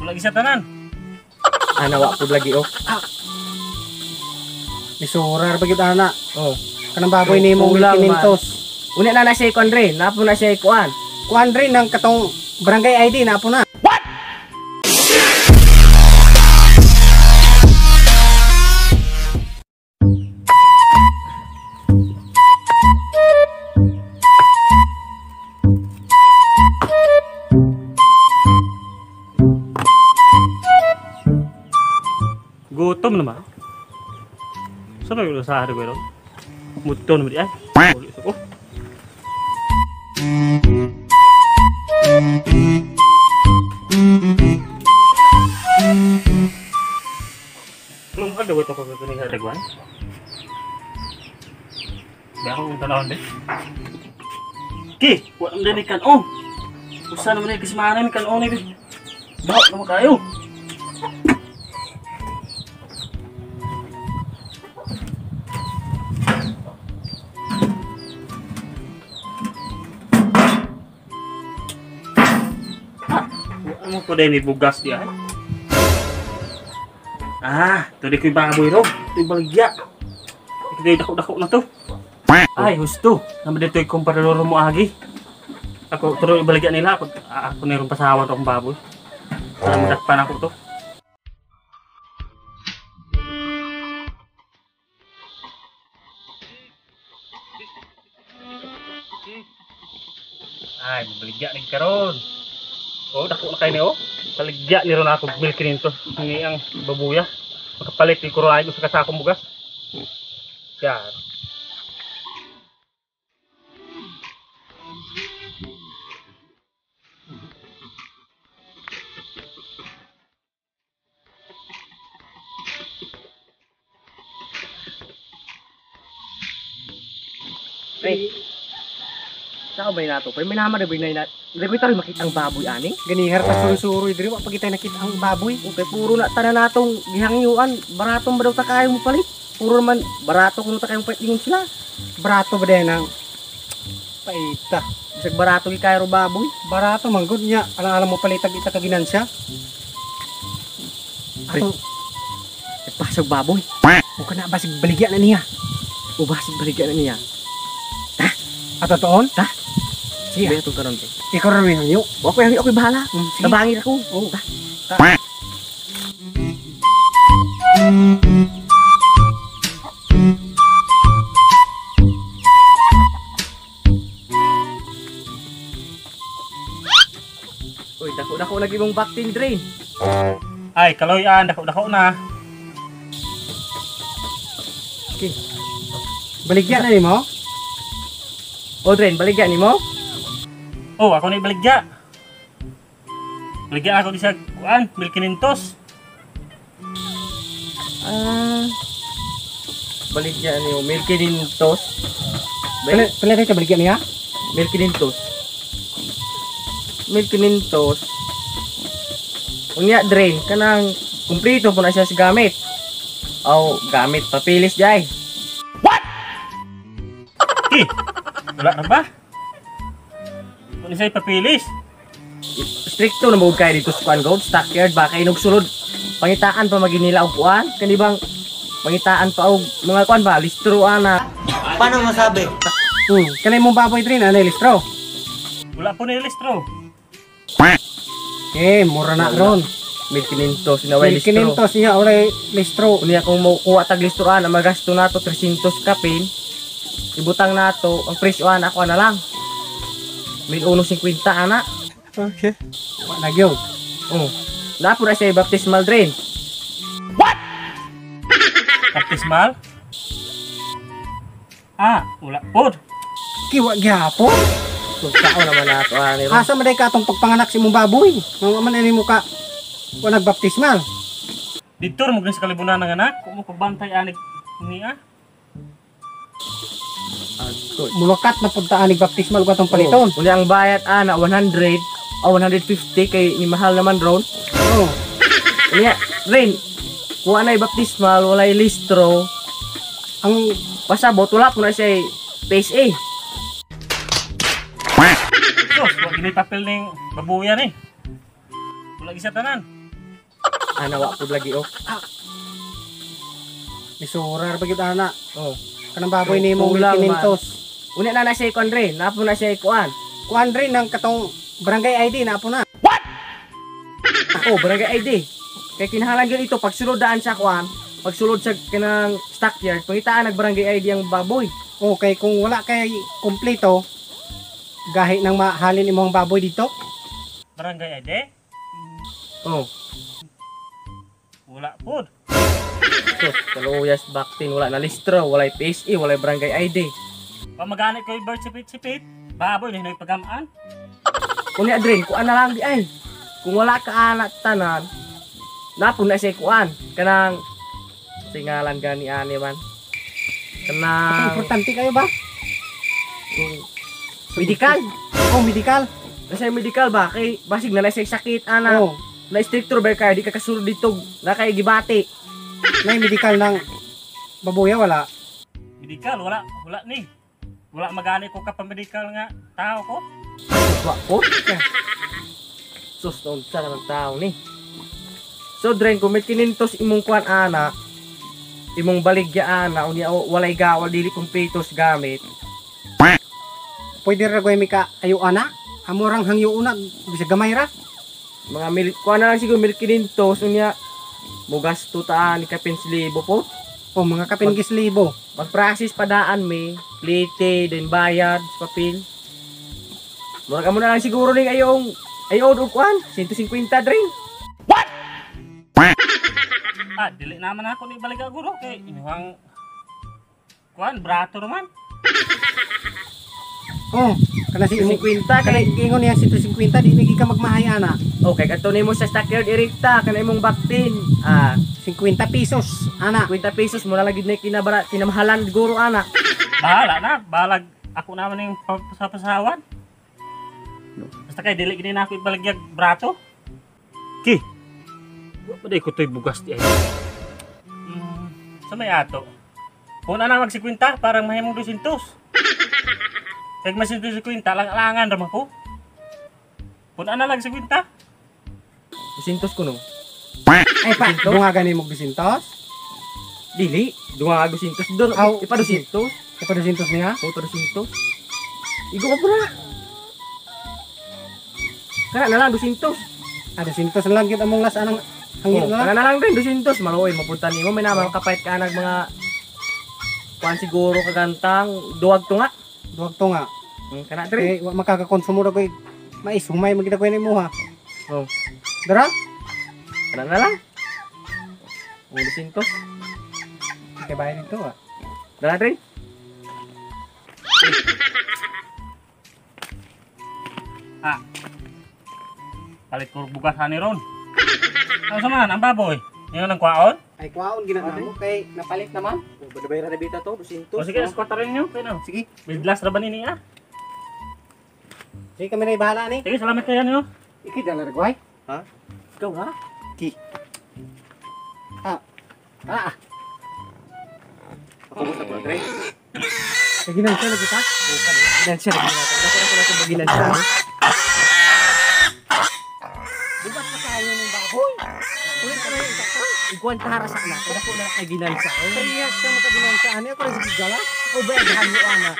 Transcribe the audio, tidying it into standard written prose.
Wala gisa tanan. Ana wa pud lagi oh. Ah. Isurar ba gyud ana? Oh. Kanang baboy nimo Kulang man. 1,500. Unya na na siya kuan dre, napo na siya kuan. Kuan dre nang katong barangay ID na po na. What? Gutom naman. Saan na yung sa hari ko yun? Muto naman di ay. Oh. Belum ada gue toko ke hari gue. Biar aku tanahon deh. Ki, buat ambil ikan om. Usah naman kismanan ikan om nih. Bawa naman kayo. Ano ko din bugas dia? Ah, to di ko'y baboy ro. Ito'y baligya. Ito'y dako-dako na to. Ay, husto. Naman dito'y kumparador mo agi. Ako, tuloy baligya nila. Ako nirong pasawan akong baboy. Para madakpan ako to. Ay, mabaligya ni karon. Oh, dako na kayo ni oh. Baligya ni ron ako 1,500. Ni ang babuya. Makapalit ni kuruay ko sa kasakong bugas. Yan. Pre. Saan ba nato? Pre, may naman na ba na Hindi ko tayo makita ang baboy ani. Ganihar ta suruy diri wa pa kita nakita ang baboy. Okay, puro na tanan natong gihangyuan, baratong ba daw ta kayo mo palit? Puro naman barato kuno ta kayo palit ingon sila. Barato ba din ang paita. Bisag barato gi kayo baboy. Barato man gud nya, alang-alang mo palitag ita kaginansya. Ato pasog baboy. O kana basig baligya na niya. O basig baligya na niya. Ta? Ato toon? Ta? Siya. Beto karon te. Ikaw ra may hangyo. Ako hangyo, ako'y bahala. Tabangin ako. Oh. Ta. Ta. Uy, dako-dako lagi mong baktin drain. Ay, kaloy-an, dako-dako na. Okay. Baligya na nimo? O drain, baligya nimo? Oh, ako na ibaligya. Baligya ako di sa kuan, 1,500. Ah. Baligya niyo 1,500. Pala tayo baligya niya? 1,500. 1,500. Unya drain kanang kumpleto po na siya sa gamit. Aw, gamit papilis jay. What? Eh, wala na ba? Kung isa ipapilis. Stricto na mo kayo dito sa kuan gold stockyard ba kay nugsulod pangitaan pa maginila og kuan kani bang pangitaan pa og mga kuan ba listro ana. Paano masabi? Kanay mong baboy drin ana listro. Wala po ni listro. Eh, mura na ron. 1,500 na way listro. 1,500 niya walay listro. Unya kung mokuha tag listro ana magasto nato 300 kapin. Ibutang nato ang presyo ana ako na lang. 1,150 ana. Okay. Wa na gyud. Oh. Napo na siya baptismal drain. What? Baptismal? Ah, wala pod. Kiwa gyapon. Tao naman nato ani ron. Asa man day ka atong pagpanganak si imong baboy? Mao man ani mo ka wa nagbaptismal. Dito mo sa kalibunan ng anak, kung mo pagbantay ani niya. Mulakat na pud ta anig baptismal ug atong paliton. Oh, uli ang bayad ana 100 o 150 kay ni mahal naman ron. Oh. Unya, Rin, kuha na baptismal, walay listro. Ang pasabot wala po na siya PSA. Sus, wa gini papel ning babuyan eh. Wala gisa tanan. Ana wa pud lagi oh. Isurar ba gyud ana? Oh. Kanang baboy nimo Kulang man. 1500. Unya na na siya kuan re, napo na siya kuan. Kuan rin ng katong barangay ID na po na. Oh, barangay ID. Kay kinahanglan gyud ito pagsulod daan sa kuan, pagsulod sa kanang stockyard, pangitaan nag barangay ID ang baboy. Okay, kung wala kay kompleto, gahi nang mahalin imong baboy dito. Barangay ID? Oh, Wala pod. sus, kaluyas baktin wala na listro, walay PSE, walay barangay ID. Pamaganit ko yung birth sipit-sipit. Baboy, hinoy pagamaan. Kunya dren, kuan na lang di ay. Kung wala ka anak tanan, napon na siya kuan. Kanang singalan gani ani man. Kanang Importante kayo ba? medical. Oh, medical. Nasa medical ba kay basig na siya sakit ana. Oh, Na stricto ba kay di ka kasulod dito na kay gibati. may medical ng baboya wala. Medical, wala. Wala ni. Wala maganit ko ka pa-medical nga tao ko. Wa ko. Sus, naunsa naman tao ni. So dren kung may kinintos imong kuan ana, imong baligya ana unya walay gawal dili kumpletos gamit. Pwede ra goy mika ayo ana. Amorang hangyo una bisag gamay ra. Mga mil kuan na lang siguro 1,500 unya mo gasto ta ni kapin libo po. Oh, mga kapin libo. Mag-process padaan mi, plite, then bayad sa papel. Murag amo na lang siguro ning ayong ayon og kuan, 150 dren. Ah, dili naman ako ni baliga guro kay inuhang kuan brato naman. Oh, kana si imong 150 kana kay ingon niya 150 di nigi ka magmahay ana. Okay, kadto nimo sa stockyard irekta kana imong baktin. Ah, 50 pesos ana. 50 pesos mo na lang gid na kinabara kinamahalan guro ana. Bahala na, balag ako naman yung sa pasawan. Basta kay dili gini na ako ibaligyag brato. Ki. Wa pa ko to'y bugas di ay. Sa may ato. Una na mag 50 parang mahimong 200. Kag mas 150 lang-alangan ra man ko. Una na lang 50. 200 kuno. Ay pa, dunga gani mo 200? Dili, dunga 200 doon. Aw, Ipa 200. Ipa 200 niya? Oh, ipa 200. Igo ka pura. Kana na lang 200. Ah, 200 na lang gyud among last anang hangyo Oh, na lang. kana na lang din 200 maluoy mapunta nimo may naman kapait ka nag mga kuan siguro kagantang duwag tunga. Duwag to nga. Kana dre. Eh, wa makakakonsumo ra koy mais humay magita koy nimo ha. Oh. Dara? Kana na lang. Oh, 200. Kay bayad dito ah. Dara dre. Ah. Palit ko bugas ani ron. Ano sa man ang baboy? Ingon ang kwaon? Ay kwaon ginana mo kay napalit naman. Oh, badabay ra na bita to 200. O sige, eskwata rin niyo. Kaya no. Sige. Bidlas ra ba ni niya? Sige kami na bahala ni. Sige, salamat kayo niyo. Iki dala ra gway. Ha? Ikaw ha? Ki. Ah. Ah. Ako gusto ko dre. Kay ginansya na kita. Ginansya na ginansya. Dako na ko na kung ginansya. Bugat pa kayo ng baboy. Ulit ka na yung isa ka. Iguan tara sa anak. Dako na kay ginansya. Parehas ka makaginansya ani ako lang sige gala. O ba dahan mo ana.